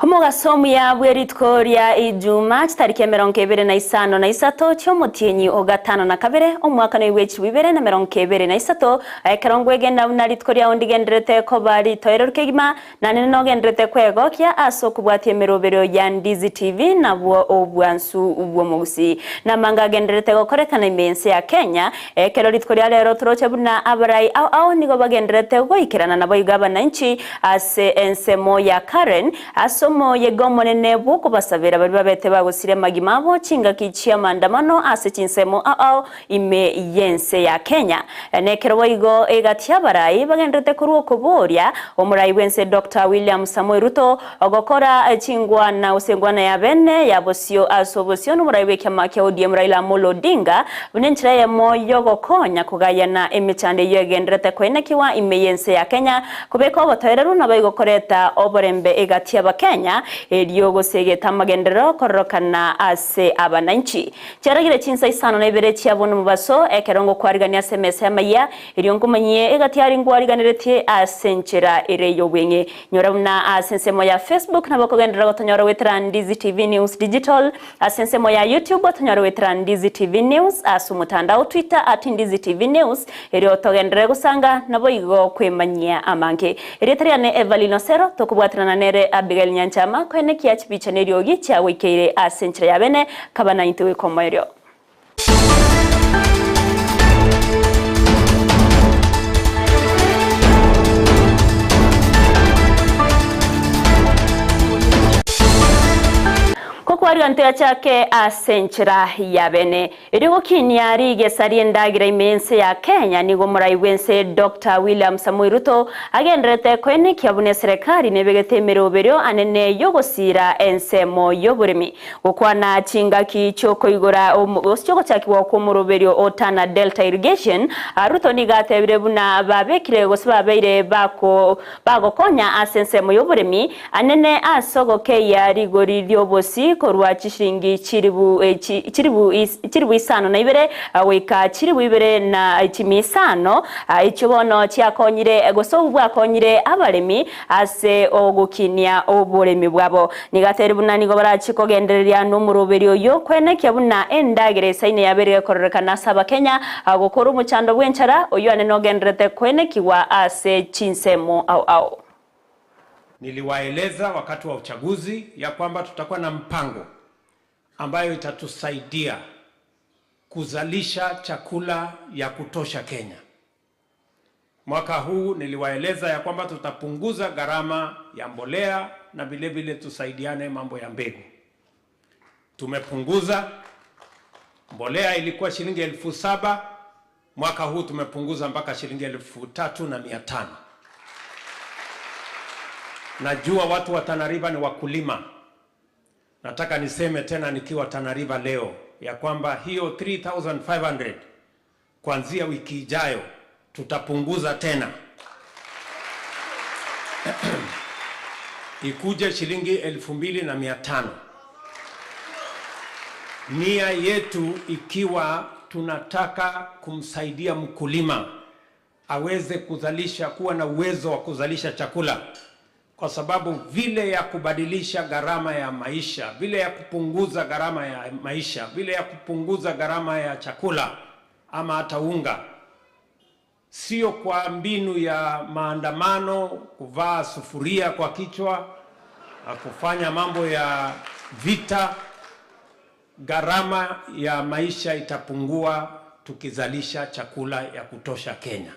Omogaso omuya bwe rituko ria Ijuma, chitariki 26 chi'omotienyi o gatano na kabere, omwaka noyo bwe chilifu ibere na 23, ekero ngwegena buna rituko riao ndigendererete koba ritoereru kegima, na nere nogendererete kwegokia ase okobwatia emeroberio ya Ndizi TV nabwo obwansu bw'omogusii. Namanga agendererete gokorekana ime y'ense ya Kenya, ekero rituko ria rero toroche buna abarai ao ao nigo bagendererete goikerana naboigo abananchi Ase ensemo ya Karen, ase omoyega omonene bw'okobasabera baria babete bagosiria amagima abo chingaki chi'amaandamano ase chinsemo ao ao ime y'ense ya Kenya. Nekero boigo egati y'abarai bagendererete korwa okoboria omorai bw'ense Doctor William Samoei Ruto gokora chingwana gose engwana ya bene ya bosio ase obosio nomorai bw'ekiama kia ODM Raila Amolo Odinga buna enchera eyemo y'ogokonya kogayana emechando eyio egendererete koenekiwa ime y'ense ya Kenya Kobeka obotoereru naboigo koreta oborembe egati y'Abakenya, erio gosegeta amagenderero kororokana ase abananchi. Chiaragire chinsa isano na ibere chia bono mobaso, ekero ngokwarigania ase emesa y'amayia, erio nkomanyie egati aria ngwariganeretie ase enchera ere y'obweng'e. Nyora buna ase ensemo ya Facebook nabo okogenderera gotonyora goetera Ndizi TV News Digital, ase ensemo ya YouTube otonyore goetera Ndizi TV News, ase omotandao Twitter at Ndizi TV News, Erio togenderere gosanga, naboigo kwemanyia amange. Erieta riane Evelyn Osero, tokobwaterana nere Abigail Nyanchama, koenekia chibicha neriogi chiagoikeire ase enchera ya bene, kaba naintwe goika omoerio. Kokwaria ntoyachake ase enchera ya bene. Erio gokinia rigesa ri'endagera ime y'ense ya Kenya, nigo omorai bw'ense Doctor William Samoei Ruto agendererete koenekia buna eserekari nebegete emeroberio anene y'ogosiira ensemo y'oboremi. Gokwana chingaki chi'okoigora gose chi'ogochakigwa kw'omoroberio o Tana Delta Irrigation, Ruto nigo atebire buna babekire gose babeire bako bagokonya ase ensemo y'oboremi Anene ase ogokeyia rigori ri'obosi korwa chishilingi chilifu chilifu chilifu isano na ibere goika chilifu ibere na chimia isano, echio bono chiakonyire gose obwo bwakonyire abaremi ase ogokinia oboremi bwabo. Nigo atebirie buna nigo barachie kogendereria nomoroberi oyio kwenekia buna endagera esaine yabeire gekororekana ase Abakenya gokora omochando bw'enchara oyio anene ogendererete koenekigwa ase chinsemo ao ao. Niliwaeleza wakati wa uchaguzi ya kwamba tutakuwa na mpango ambayo itatusaidia kuzalisha chakula ya kutosha Kenya. Mwaka huu niliwaeleza ya kwamba tutapunguza gharama ya mbolea na vile vile tusaidiane mambo ya mbegu. Tumepunguza mbolea, ilikuwa shilingi 7,000, mwaka huu tumepunguza mpaka shilingi 3,500. Najua watu wa Tana River ni wakulima. Nataka niseme tena nikiwa Tana River leo ya kwamba hiyo 3500 kuanzia wiki ijayo tutapunguza tena ikuje shilingi 2,500. Nia yetu ikiwa tunataka kumsaidia mkulima aweze kuzalisha, kuwa na uwezo wa kuzalisha chakula, kwa sababu vile ya kubadilisha gharama ya maisha, vile ya kupunguza gharama ya maisha, vile ya kupunguza gharama ya chakula ama hata unga, sio kwa mbinu ya maandamano, kuvaa sufuria kwa kichwa na kufanya mambo ya vita. Gharama ya maisha itapungua tukizalisha chakula ya kutosha Kenya.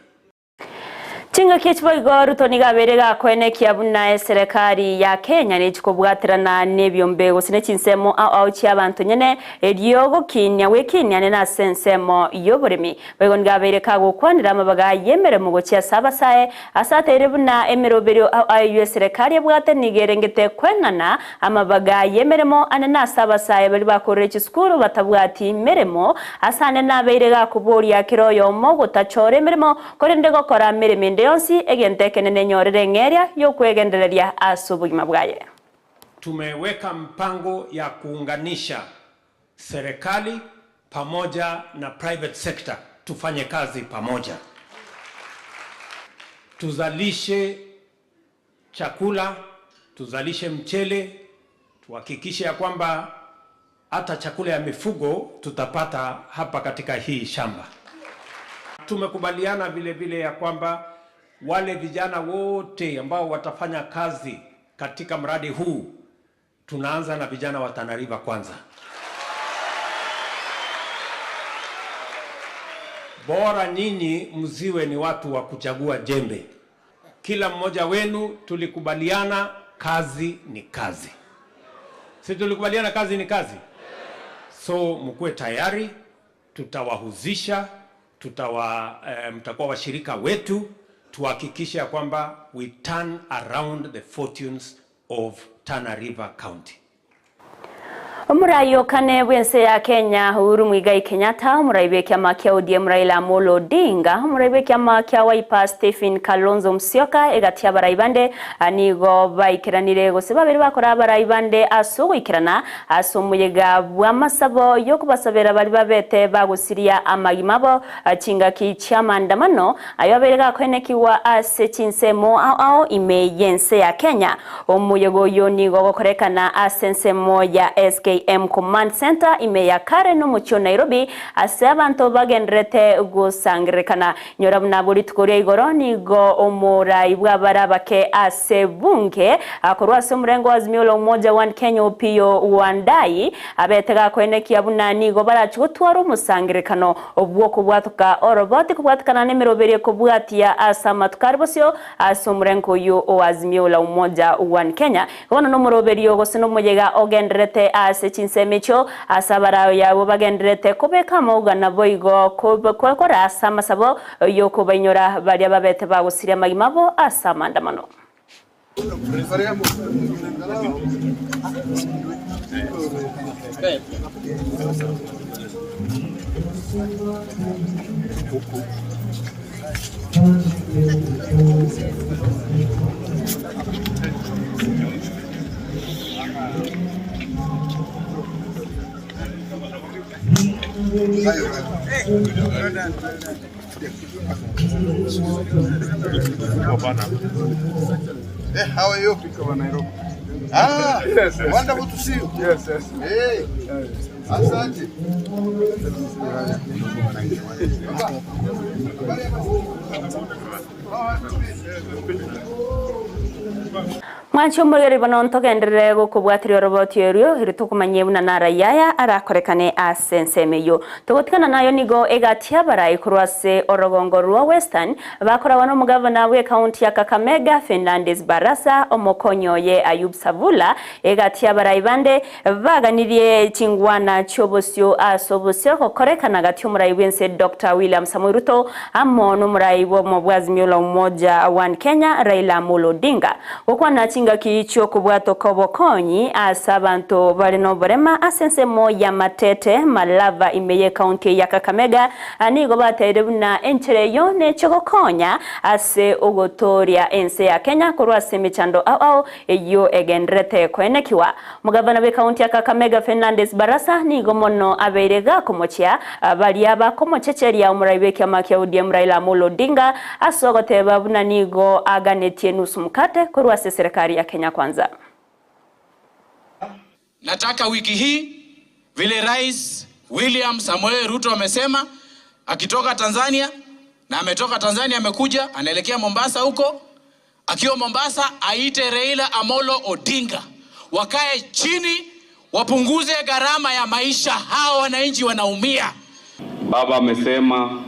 Chingaki echi boigo Ruto nigo abeire gakoenekia buna eserekari ya Kenya nechi kobwaterana nebiombe gose ne chinsemo ao ao chiabanto nyene erio gokinia gwekinia nene ase ensemo yoboremi. Boigo nigo abeire kagokwanera amabaga yemeremo gochia ase abasae ase ateire buna emeroberio ao ao eyio eserekari ebwate nigo erengete kwenana amabaga yemeremo anene ase abasae baria bakorire chisukuru batabwati meremo ase ane nabeire gakoboria kera oyomo gotachora emeremo Korende gokora meremo ende yonsi, egento ekenene enyorere eng'eria y'okwegendereria ase obogima bwaye. Tumeweka mpango ya kuunganisha serikali pamoja na private sector tufanye kazi pamoja. Tuzalishe chakula. Tuzalishe mchele, tuhakikishe ya kwamba hata chakula ya mifugo tutapata hapa katika hii shamba. Tumekubaliana vile vile ya kwamba wale vijana wote ambao watafanya kazi katika mradi huu, tunaanza na vijana wa Tana River kwanza. Bora nyinyi mziwe ni watu wa kuchagua jembe. Kila mmoja wenu tulikubaliana kazi ni kazi, si tulikubaliana kazi ni kazi? So mkuwe tayari, tutawahuzisha, tutawa, mtakuwa washirika wetu, tuhakikishe ya kwamba we turn around the fortunes of Tana River County. Omorai o kane bw'ense ya Kenya Uhuru Muigai Kenyatta, omorai bw'ekiama kia ODM Raila Amolo Odinga, omorai bw'ekiama kia Wiper Stephen Kalonzo Musyoka egati y'abarai bande nigo baikeranire gose babere bakora abarai bande ase ogoikerana ase omoyega bw'amasabo y'okobasabera baria babete bagosiria amagima abo chingaki chi'amandamano ayo abeire gakoenekigwa ase chinsemo ao ao ime y'ense ya Kenya. Omoyega oyio nigo ogokorekana ase ensemo ya SKM Command Centre ime ya Karen omochie o Nairobi ase abanto bagendererete gosangererekana. Nyora buna abwo rituko ria igoro nigo omorai bw'abare abake ase bunge korwa ase omorengo o Azimio la Umoja One Kenya Opiyo Wandayi abete gakoenekia buna nigo barachie gotwara omosangererekano bw'okobwatoka oroboti kobwatekana nemeroberio ekobwatia ase amatuko are bosio ase omorengo oyio o Azimio la Umoja One Kenya. Bono nomoroberio gose nomoyega ogendererete ase chinsemo echio, ase abaraaoyo abwo bagendererete kobeka amauga naboigo kora ase amasabo y'okobainyora baria babete bagosiria amagima abo ase amandamano. Hey, how are you? Ah, wonderful to see you. Yes, yes. Hey, asante. Mwanche omorweri bono ntogenderere gokobwatiria oroboti orio, erio tokomanyie buna narai aya arakorekane ase ensemo eyio. Togotigana nayo nigo egati y'abarai korwa ase orogongo rwa Western bakoragwa nomogavana bw'ecounty ya Kakamega Fernandes Barasa, omokonyi oye Ayub Savula, egati y'abarai bande baganirie chingwana chi'obosio ase obosio gokorekana gati y'omorai bw'ense Doctor William Samoei Ruto amo nomorai bw'omo bw'Azimio la Umoja One Kenya Raila Amolo Odinga. Gokwana chingaki chi'okobwatoka obokonyi ase abanto bare noborema ase ensemo ya Matete, Malava ime y'ecounty ya Kakamega nigo bateire buna enchera eyio neche gokonya ase ogotooria ense ya Kenya korwa ase emechando ao ao eyio egendererete koenekiwa. Omogavana bw'ecounty ya Kakamega Fernandes Barasa nigo mono abeire gakomochia baria bakomochecheria omorai bw'ekiama kia ODM Raila Amolo Odinga ase ogoteba buna nigo aganetie nusu mkate korwa ase eserekari ya Kenya Kwanza. Nataka wiki hii vile Rais William Samoei Ruto amesema akitoka Tanzania na ametoka Tanzania amekuja anaelekea Mombasa huko, akiwa Mombasa aite Raila Amolo Odinga wakae chini wapunguze gharama ya maisha, hawa wananchi wanaumia. Baba amesema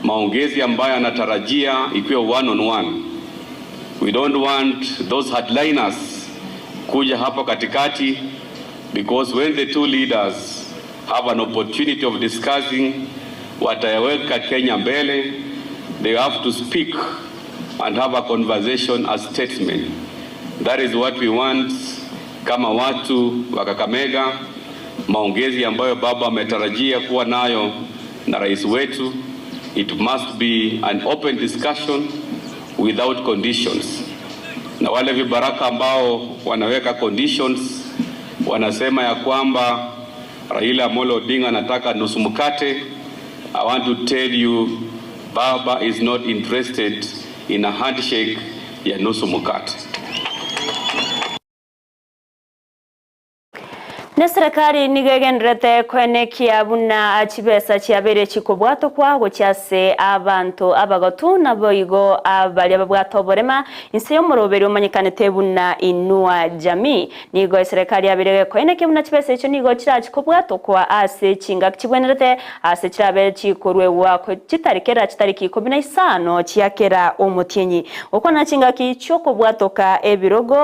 maongezi ambayo anatarajia ikiwa one on one. We don't want those hardliners kuja hapo katikati because when the two leaders have an opportunity of discussing wataweka Kenya mbele, they have to speak and have a conversation, a statement. That is what we want kama watu wa Kakamega, maongezi ambayo baba ametarajia kuwa nayo na rais wetu, it must be an open discussion without conditions. Na wale vibaraka ambao wanaweka conditions wanasema ya kwamba Raila Amolo Odinga anataka nusu mkate. I want to tell you Baba is not interested in a handshake ya nusu mkate. Neserekari nigo egendererete koenekia buna chibesa chiabeire chikobwatokwa gochia ase abanto abagotu naboigo baria babwate oborema inse y'omoroberi omanyekanete buna Inua Jamii. Nigo eserekari yabeire gekoenekia buna chibesa echio nigo chirachi kobwatokwa ase chingaki chibwenerete ase chirabe chikoruegwa chitari kera chitariki ikomi na isano chia kera omotienyi. Gokwana chingaki chi'okobwatoka ebirogo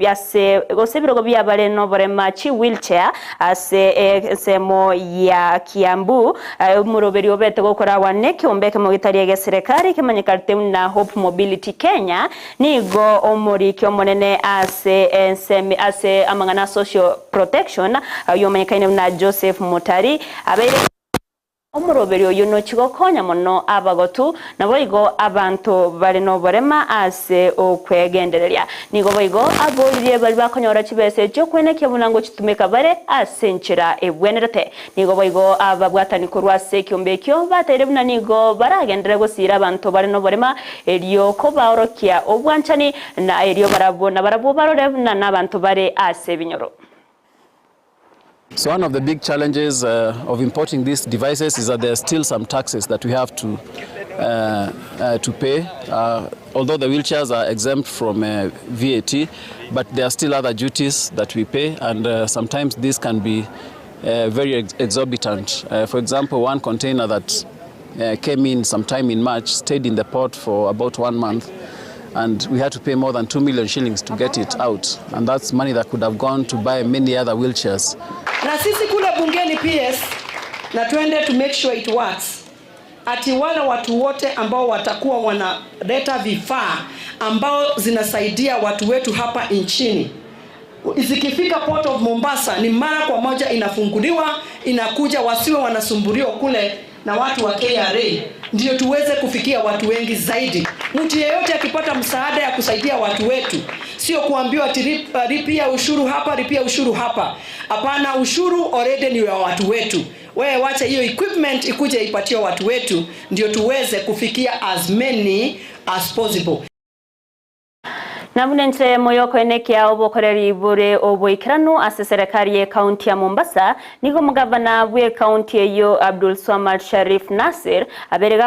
ase gose ebirogo bi'abare noborema chi wheelchair ase ensemo ya Kiambu, omoroberi obete gokoragwa nekeombe ekemo getari egeserekari kemanyekarete buna Hope Mobility Kenya, nigo omoriki omonene ase ensemo ase amang'ana a Social Protection oyio omanyekaine buna Joseph Mutari abeire Omoroberi oyio nochie gokonya mono abagotu, naboigo abanto bare noborema ase okwegendereria. Nigo boigo aboririe baria bakonyora chibesa echio kwenekia buna ngochitumeka bare ase enchera ebwenerete. Nigo boigo ababwatani korwa ase ekiombe ekio bateire buna nigo baragenderere gosiira abanto bare noborema erio kobaorokia obwanchani, na erio barabwo nabarabwo barore buna nabanto bare ase ebinyoro. So one of the big challenges of importing these devices is that there are still some taxes that we have to, to pay. Although the wheelchairs are exempt from VAT, but there are still other duties that we pay and sometimes this can be very exorbitant. For example, one container that came in sometime in March stayed in the port for about one month and we had to pay more than 2 million shillings to get it out and that's money that could have gone to buy many other wheelchairs. Na sisi kule bungeni PS na twende to make sure it works. Ati wale watu wote ambao watakuwa wanaleta vifaa ambao zinasaidia watu wetu hapa nchini zikifika Port of Mombasa ni mara kwa moja inafunguliwa, inakuja, wasiwe wanasumbuliwa kule na watu wa KRA, ndio tuweze kufikia watu wengi zaidi. Mtu yeyote akipata msaada ya kusaidia watu wetu, sio kuambiwa ati lipia ushuru hapa, lipia ushuru hapa. Hapana, ushuru already ni wa watu wetu. Wewe wacha hiyo equipment ikuje ipatie watu wetu, ndio tuweze kufikia as many as possible. Na buna enchera eyemo y'okoenekia obokoreri bore oboikeranu ase eserekari y'ecounty ya Mombasa, nigo omogavana bw'ecounty eyio Abdul Swamad Sharif Nassir abere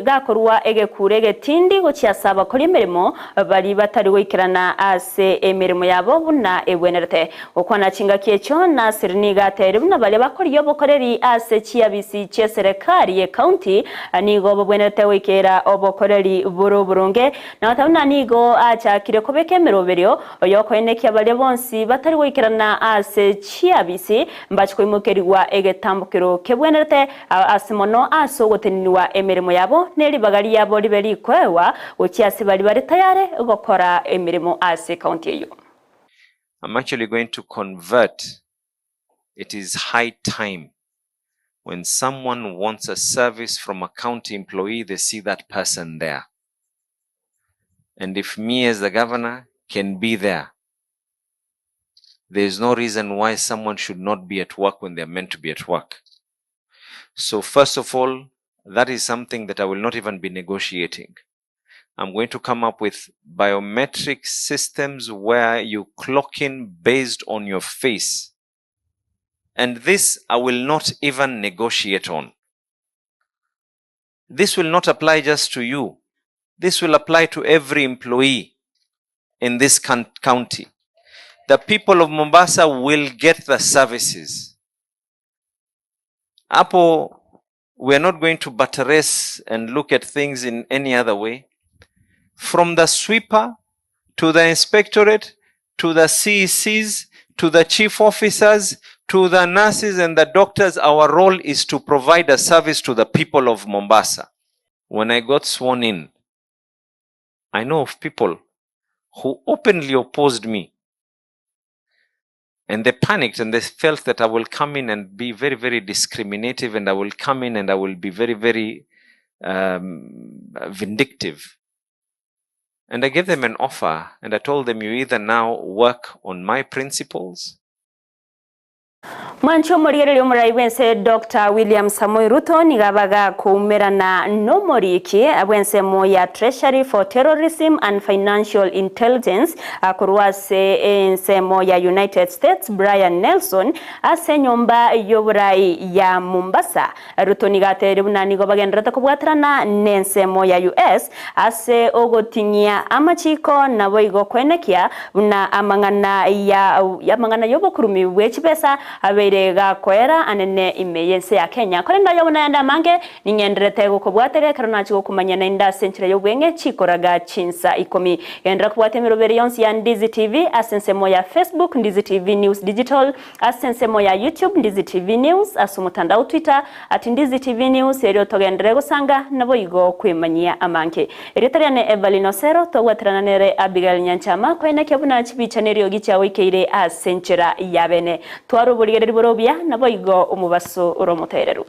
gakorua egekuro egetindi gochia ase abakori emeremo baria batari goikerana ase emeremo yabo buna ebwenerete. Gokwana chingaki echio, Nassir nigo ateire buna baria bakorigia obokoreri ase chiabisi chi'eserekari y'ecounty nigo bobwenerete goikera obokoreri bore oboronge Na goteba buna nigo achakire kobeka emeroberio y'okoenekia baria bonsi batari goikerana ase chiabisi mbache koimokerigwa egetambokero kebwenerete ase mono ase ogotenenigwa emeremo yabo, ne ribaga riabo ribe rikoegwa gochia ase baria bare tayare gokora emeremo ase ekaunti eyio. I'm actually going to convert it is high time when someone wants a service from a county employee they see that person there and if me as the governor can be there there is no reason why someone should not be at work when they are meant to be at work so first of all that is something that i will not even be negotiating I'm going to come up with biometric systems where you clock in based on your face. And this I will not even negotiate on. This will not apply just to you. This will apply to every employee in this county. The people of Mombasa will get the services. Hapo, we are not going to buttress and look at things in any other way. From the sweeper to the inspectorate to the CECs to the chief officers to the nurses and the doctors, our role is to provide a service to the people of Mombasa. When I got sworn in, I know of people who openly opposed me. And they panicked and they felt that I will come in and be very, very discriminative and I will come in and I will be very, very vindictive. And I gave them an offer and I told them, you either now work on my principles. Mwanche omorigereria omorai bw'ense Doctor William Samoei Ruto nigo abaga koumerana nomoriki bw'ensemo ya Treasury for Terrorism and Financial Intelligence korwa ase ensemo ya United States Brian Nelson ase enyomba y'oborai ya Mombasa. Ruto nigo atebirie buna nigo bagendererete kobwaterana nensemo ya US ase ogoting'ia amachiko naboigo koenekia buna amang'ana ya amang'ana y'obokurumi bwe chibesa abeire gakoera anene ime y'ense ya Kenya. Korende aye buna ayande amange ning'endererete gokobwateria ekero nachia gokomanyia naende ase enchera y'obweng'e chikoraga chinsa ikomi. Genderera kobwatia emeroberi yonsi ya Ndizi TV ase ensemo ya Facebook, Ndizi TV News Digital, Ase ensemo ya YouTube, Ndizi TV News, ase omotandao Twitter, at Ndizi TV News, erio togenderere gosanga naboigo kwemanyia amange. Erieta riane Evelyn Osero, togwaterana nere Abigail Nyanchama koenekia buna chibicha neriogi chiagoikeire ase enchera ya bene. Tware oborigereri bore obuya, naboigo omobaso ore omotoereru.